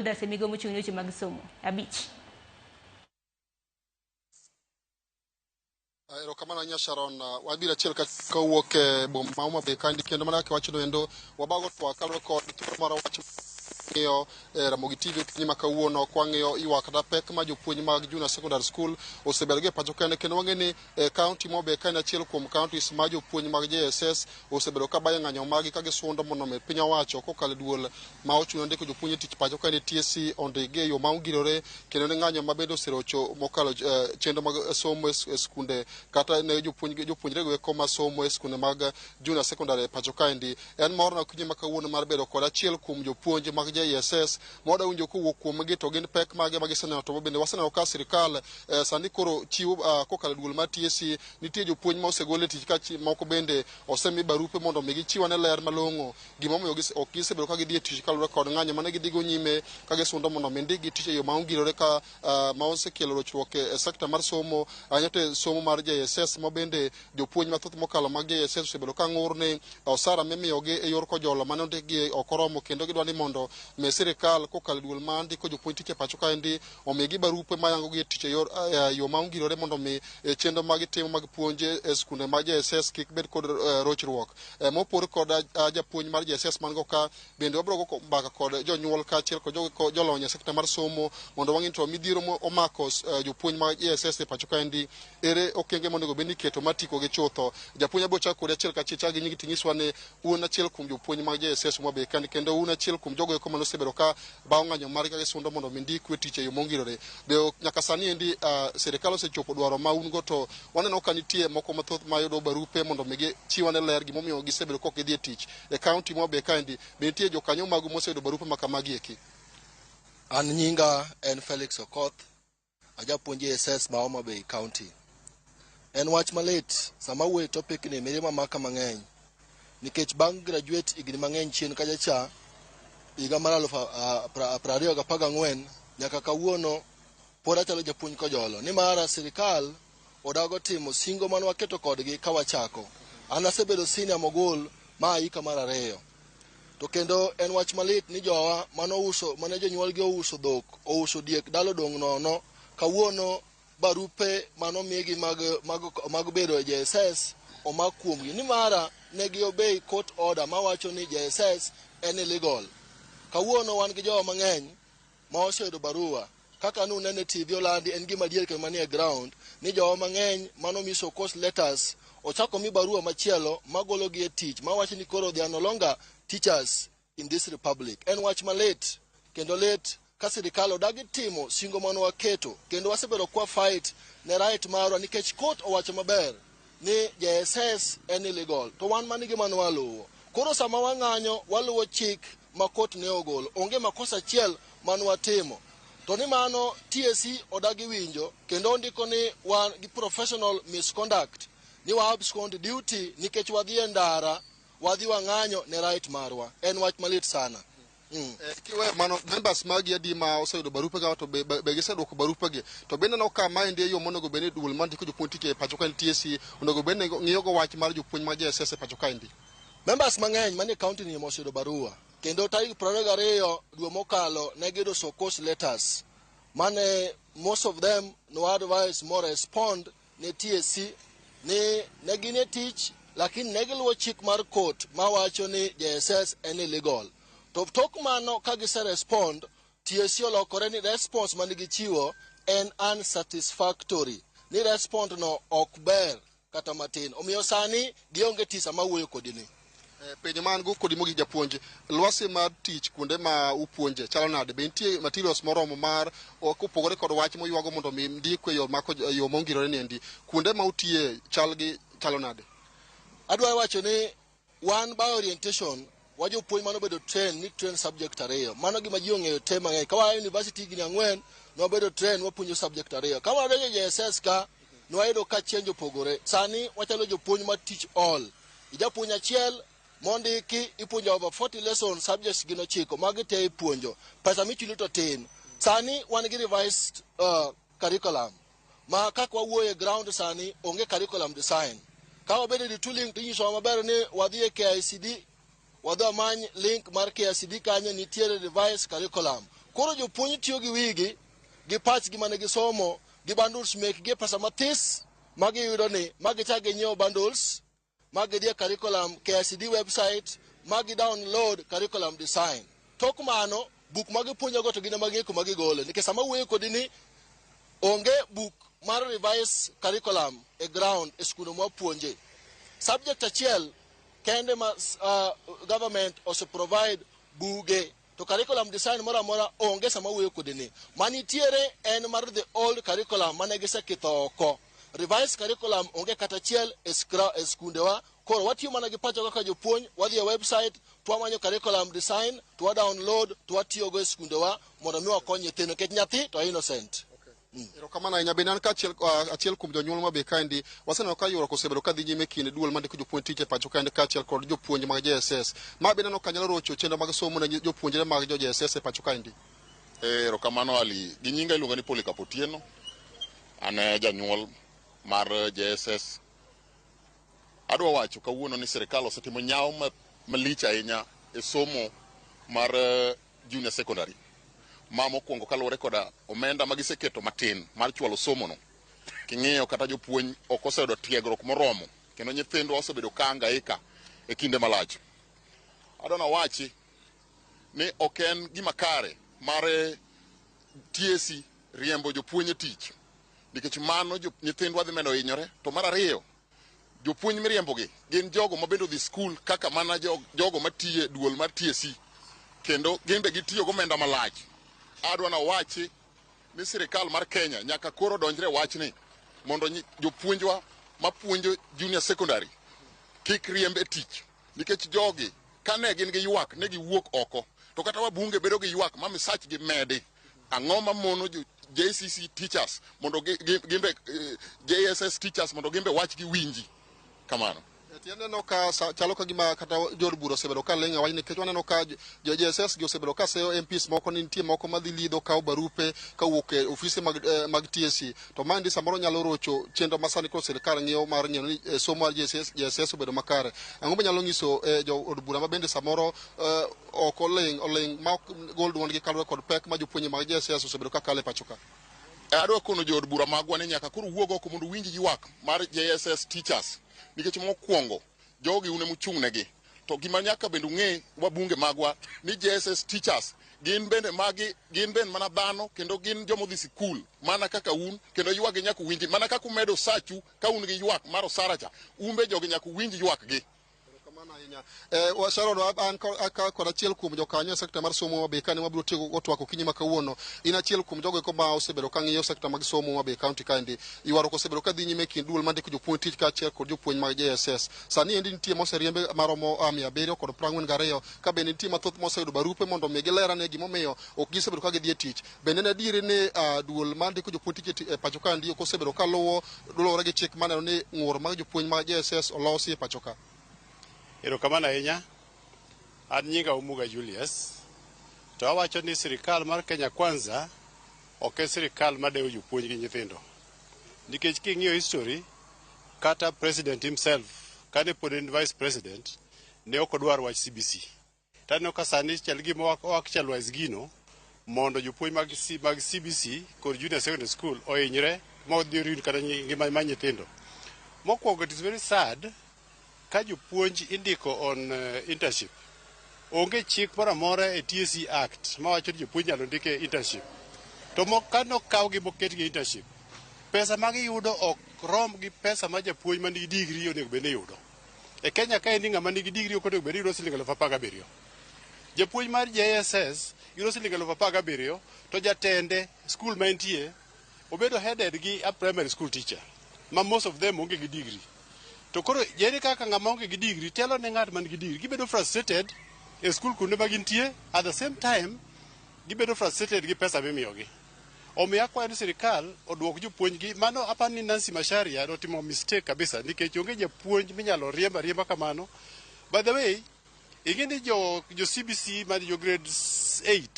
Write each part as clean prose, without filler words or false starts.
Eldas e migawo mochung' ne weche mag somo. 5. Erokamano ahinya Sharon. Wabiro achiel kawuok e boma ma Homa Bay kaendi, kendo mana kaka iwachono endo, wabago twak kaluwore kod thuolo mar wach ng'iyo e Ramogi TV okinyi ma kawuono, kwang'iyo ywak kata pek ma jopuonj mag Junior Secondary School osebedo go e pacho kende, kendo wang'e ni e county ma Homa Bay ka en achiel kuom counties ma jopuonj mag JSS osebedo ka bayo ng'anyo margi ka gisundo mondo omi piny owacho kokalo e duol ma ochuno ndiko jopuonj e tich pacho kaendi TSC ondikgi e yo ma ongirore, kendo ne ng'anyo ma bende oserocho mokalo chenro mag somo e skunde kata ne jopuonjre go eko ma somo e skunde mag Junior Secondary e pacho kaendi. En morna okinyi ma kawuono mar bedo kod achiel kuom jopuonj mag JSS ma wadwa winjo kowuok kuomgi to gin pek mage ma giseneno, to bende waseneno ka sirikal sani koro chiwo kokalo e duol mar TSC nitie jopuonj ma osegol e tich ka moko bende osemi barupe mondo mi gichiw ane ler malong'o gimomiyo ok gisebedo ka gidhi e tich kaluwore kod ng'anyo mane gidhigo nyime ka gisundo mondo mi ndikgi tich e yo ma ongirore ka ma osekelo rochruok e sekta mar somo, ahinya to e somo mar JSS, ma bende jopuonj mathoth mokalo mag JSS osebedo ka ng'ur ni osara mimiyogi e yor kojolo mane ondikgi ok oromo, kendo gidwa ni mondo mi sirikal kokalo e duol ma ndiko jopuonj tich e pacho kaendi omigi barupe mayangogi e tich e yor yo ma ongirore mondo mi chenro ma gitimo mag puonj e skunde mag JSS kik bed kod rochruok. Mopor kod japuonj mar JSS man go ka, bende wabiro go mbaka kod jonyuol kaachiel kod jolony e sekta mar somo mondo wang'i to midhiero omako jopuonj mag JSS e pacho kaendi ere okenge monego bed ni iketo mar tiko gi chutho. Japuonj, abiro chako kodi achiel kachiel, chak gi nyingi tinyiswa ni un achiel kuom jopuonj mag JSS Homa Bay kaendi, kendo un achiel kuom jogo eko mane osebedo ka bawo ng'anyo margi ka gisundo mondo mi ndikwe tich e yo mongirore. Be nyaka sani endi sirikal osechopo dwaro ma un go, to waneno ka nitie moko mathoth ma yudo barupe mondo mi gichiw ane ler gimomiyo gisebedo kok gidhi e tich e county ma Homa Bay kaendi. Be nitie jokanyo magu moseyudo barupe ma kamagi eki? An nyinga en Felix Okoth, ajapuonj JSS ma Homa Bay County. En wach malit sama awuoyo e topic ni, mirima maka mang'eny nikech bang' graduate higni mang'eny chien kacha cha higa mar 2014 nyaka kawuono pod achalo japuonj kojolo, nimar sirikal odago timo singo mane waketo kodgi ka wachako. An asebedo senior mogul ma hika mar 2. To kendo en wach malit ni jowa manouso, mane jonyuolgi ouso dhok, ouso diek, dala odong' nono, kawuono barupe manomigi mag bedo e JSS omak kuomgi, nimara ne gi obey court order mawacho ni JSS en illegal. Kawuono wan gi jowa mang'eny ma oseyudo barua kaka nunene TV olandi, en gima adier kendo manie ground ni jowa mang'eny manomi show cause letters ochako mi barua machielo magologi e tich mawacho ni koro they are no longer teachers in this republic. En wach malit kendo lit ka sirikal odagi timo singo mane waketo, kendo wasebedo kwa fight ne right marwa nikech court owacho maber ni JSS en illegal, to wan mani gima ne waluwo. Koro sama wang'anyo, waluwo chik ma court ne ogolo, onge makosa achiel mane watimo, to ni mano TSC odagi winjo kendo ondiko ni wan gi professional misconduct, ni wa abscond duty nikech wadhi e ndara, wadhi wang'anyo ne right marwa. En wach malit sana. Kiweyo mano, members magi adi ma oseyudo barupe ga, to be giseduoko barupegi? To bende neno ka maendi e yo monego bed ni duol mandiko jopuonj tich e pacho kaendi TSC onego bed ni ng'iyo go wach mar jopuonj mag JSS e pacho kaendi? Members mang'eny manie county ni oseyudo barua, kendo tarik 22 dwe mokalo ne giyudo show cause letters mane most of them no advice mo respond ne TSC ni ne gin e tich, lakini ne giluwo chik mar court mawacho ni JSS en illegal. To tok mano ka gise respond, TSC olokore ni response mane gichiwo en unsatisfactory, ni respond no ok ber kata matin, omiyo sani gionge tich sama awuoyo kodi ni. Penjo ma an go kodi mogik, japuonj, lwasi mar tich kuonde ma upuonje chalo nade? Be nitie materials moromo mar kopogore kod wach moywago mondo mi ndikwe yo mako yo mongirore ni endi, kuonde ma utiye chal gi chalo nade? Adwa wacho ni wan by orientation wa jopuonj mane obedo train ni train subject 2. Mano gima ji ong'eyo te mang'eny. Ka waa university higni 4 nwabedo train wapuonjo subject 2. Ka wadonjo e JSS ka nwayudo ka change opogore. Sani wachalo jopuonj ma teach all. Ijapuonj achiel mondiki ipuonjo over 40 lessons, subjects gin 9, magi te ipuonjo. Pesa michuli to tin. Sani wan gi revised curriculum ma kaka wawuoyo e ground sani onge curriculum design. Ka wabedo e retooling to inyisowa maber ni wadhi e KICD, wadhi wamany link mar KICD, kanyo nitiere revised curriculum. Koro jopuonj tiyo gi wigi gi pachgi mane gisomo gi bundles mekgi e pesa mathis magiyudo ni magichak ginyiewo bundles, magidhi e curriculum KICD website, magi download curriculum design. Tok mano, buk magipuonjogo to gin ema ging'e kuma gigole. Nikech sama awuoyo kodi ni onge buk mar revise curriculum e ground e skunde mwapuonje. Subject achiel kende ma government ose provide buge to curriculum design moro amora onge sama awuoyo kodi ni. Manitiere en mar the old curriculum mane giseketho oko. Revised curriculum onge kata achiel e skundewa. Koro watiyo mana gi pacho kaka jopuonj, wadhi e website, to wamanyo curriculum design, to wa download, to watiyogo e skundewa mondo mi wakony nyithindo nikech nyathi to innocent. Erokamano ahinya. Bende an kaachiel achiel kuom jonyuol mabe kaendi waseneno ka ywaruok osebedo ka dhi nyime e kind duol mandiko jopuonj tich e pacho kaendi kaachiel kod jopuonj mag JSS. Ma bende aneno ka nyalo rocho chenro mag somo ne jopuonjre mag jo JSS e pacho kaendi. Erokamano Ali. Gi nyinga iluonga ni Polycarp Otieno. An e janyuol mar JSS. Adwa wacho kawuono ni sirikal osetimo nyawo malich ahinya e somo mar junior secondary. Ma mokwongo kaluwore koda omenda ma giseketo matin mar chwalo somo no. King'iyo kata jopuonj ok oseyudo tiegruok moromo kendo nyithindwa osebedo ka hangaika e kinde malach. Adwa nawachi ni ok en gima kare mar TSC riembo jopuonj e tich nikech mano nyithindwa dhi medo hinyore. To mar ariyo, jopuonj miriembogi gin jogo ma bende odhi skul kaka mana jogo matiyo e duol mar TSC kendo gin be gitiyo gomenda malach. Adwa nawachi ni sirikal mar Kenya nyaka koro donjre e wachni mondo jopuonjwa mapuonjo junior secondary kik riemb e tich nikech jogi kane gin gi ywak ne giwuok oko to kata wabunge bedo gi ywak ma misachgi medi. Ang'o mamono jo JCC teachers mondo gimbe JSS teachers mondo gimbe wachgi winji kamano? Tiende neno ka chalo ka gima kata jood bura osebedo ka ling' e wachni nikech waneno ka jo JSS gi osebedo ka seyo MPs moko ni nitie moko madhi lidho kawo barupe kawuok e ofise mag TSC to maendi samoro nyalo rocho chenro ma sani koro sirikal ng'iyo mar ng'iyo ni somo mar JSS obedo makare. Ang'o manyalo nyiso jo od bura ma bende samoro ok oling' oling' ma ok gol duondgi kaluwore kod pek ma jopuonje mag JSS osebedo ka kalo e pacho ka? Adwa kono jood bura magwa ni nyaka koro wuog oko mondo uwinj ywak mar JSS teachers nikech mokwongo jogi un ema negi to gima nyaka bende ung'e wabunge magwa ni JSS teachers gin bende magi gin bende mana dhano kendo gin joma odhi sikul mana kaka un kendo ywak-gi nyaka uwinji mana kaka umedo sachu ka un gi ywak mar osara cha un be jogi nyaka uwinj ywak-gi. Erokamano ahinya. Sharon, an kod achiel kuom jokanyo e sekta mar somo mabe kane wabiro tieko go twak okinyi ma kawuono. In achiel kuom jogo eko ma osebedo ka ng'iyo sekta mag somo mabe e kaunti kaendi. Ywaruok osebedo ka dhi nyime e kind duol mandiko jopuonj tich kaachiel kod jopuonj mag JSS. Sani endi nitie moseriembe maromo 742 ka bende nitie mathoth moseyudo barupe mondo mi giler ane gimomiyo ok gisebedo ka gidhi e tich. Bende en adieri ni duol mandiko jopuonj tich e pacho kaendi ok osebedo ka luwo luwore gi chik maneno ni ng'ur mag jopuonj mag JSS olosi e pacho ka? Erokamano ahinya. An nyinga Omuga Julius. To awacho ni sirikal mar Kenya Kwanza ok en sirikal madewo jopuonj gi nyithindo. Nikech king'iyo history, kata president himself kane pod en vice president, ne ok odwar wach CBC. To aneno ka sani chal gima o actualize gino mondo jopuonj mag CBC kod junior secondary school ohinyre ma odhi ruin kata ngima mar nyithindo. Mokwongo, it is very sad ka jopuonj indiko on internship. Onge chik moro amora e TSC Act mawacho ni jopuonj nyalo ndik e internship. To ka nokawgi moketgi e internship, pesa ma giyudo ok rom gi pesa ma japuonj man gi degree onego bed ni yudo. E Kenya kaendi ng'ama nigi degree ok onego bed ni yudo siling 17,000. Japuonj mar JSS yudo siling 17,000 to jatende skul ma entie obedo headed gi a primary school teacher ma most of them onge gi degree. To koro ere kaka ng'ama onge gi degree telo ne ng'at man gi degree? Gibedo frustrated e skul kuonde ma gintie, at the same time gibedo frustrated gi pesa mimiyogi. Omiyo akwayo ni sirikal oduok jopuonj gi. Mano aparo ni Nancy Macharia notimo mistake kabisa nikech onge japuonj minyalo riemb ariemba kamano. By the way, ing'e ni jo CBC man jo grade 8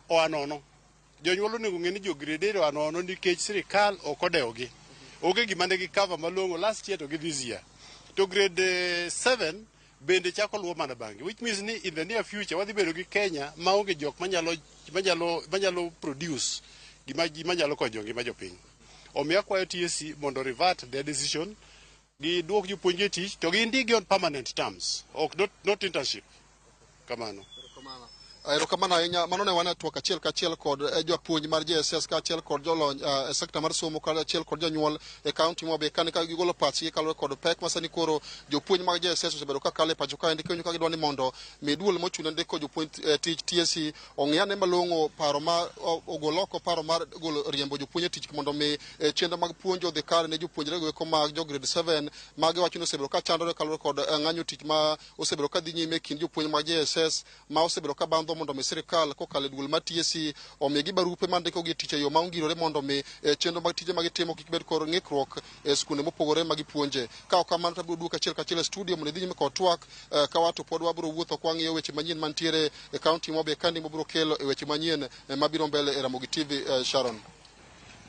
oa nono. Jonyuol onego ng'e ni jo grade 8 oa nono nikech sirikal ok odewogi. Onge gima ne gi cover malong'o last year to gi this year. To grade 7 Bende chako luwo mana bang'e, which means ni in the near future wadhi bedo gi Kenya maonge jok manyalo produce gima manyalo konyo ngima jopiny. Omiyo akwayo TSC mondo revert their decision, giduok jopuonj e tich to gindikgi on permanent terms, ok not internship. Kamano. Erokamano ahinya. Mano ne wan e twak achiel kachiel kod japuonj mar JSS kaachiel kod jolony e sekta mar somo kaachiel kod jonyuol e kaunti ma Homa kane ka gigolo pachgi kaluwore kod pek ma sani koro jopuonj mag JSS osebedo ka kalo e pacho kaendi kendo ka gidwa ni mondo mi duol mochung' ne ndiko jopuonj tich TSC ong'i ane malong'o paro ma ogol oko paro mar golo riembo jopuonj e tich mondo mi chenro mag puonjo odhi kare ne jopuonjre go eko mag jo grade 7 ma giwacho ni osebedo ka chandore kaluwore kod ng'anyo tich ma osebedo ka dhi nyime e kind jopuonj mag JSS ma osebedo ka bandho mondo mi sirikal kokalo e duol mar TSC omigi barupe mandikogi tich e yo ma ongirore mondo mi chenro mag tije ma gitimo kik bed kod ng'ikruok e skunde mopogore ma gipuonje. Ka ok kamano to abiro duoko achiel kachiel e studio mondo idhi nyime kod twak ka wato pod wabiro wuotho kwa wang'iyo weche manyien mantiere e kaunti ma Homa Bay kandi mabiro kelo e weche manyien mabiro mbele e Ramogi TV. Sharon.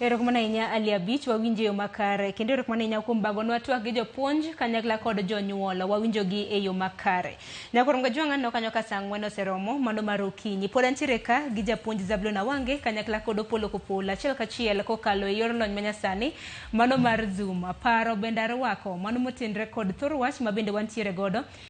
Erokamano ahinya Ali Abich, wawinjo e yo makare kendo erokamano ahinya kuom bagonwa twak gi jopuonj kanyakla kod jonyuol, wawinjogi e yo makare. Nyakwar Kajwang' aneno kanyo ka saa 4 oseromo mano mar okinyi. Pod antiere ka gi japuonj Zablon Awange kanyakla kod Opolo Kopolo achiel kachiel kokalo e yor lony manyasani mano mar Zoom. Paro bende arwako mano motenre kod thor wach ma bende wantiere godo.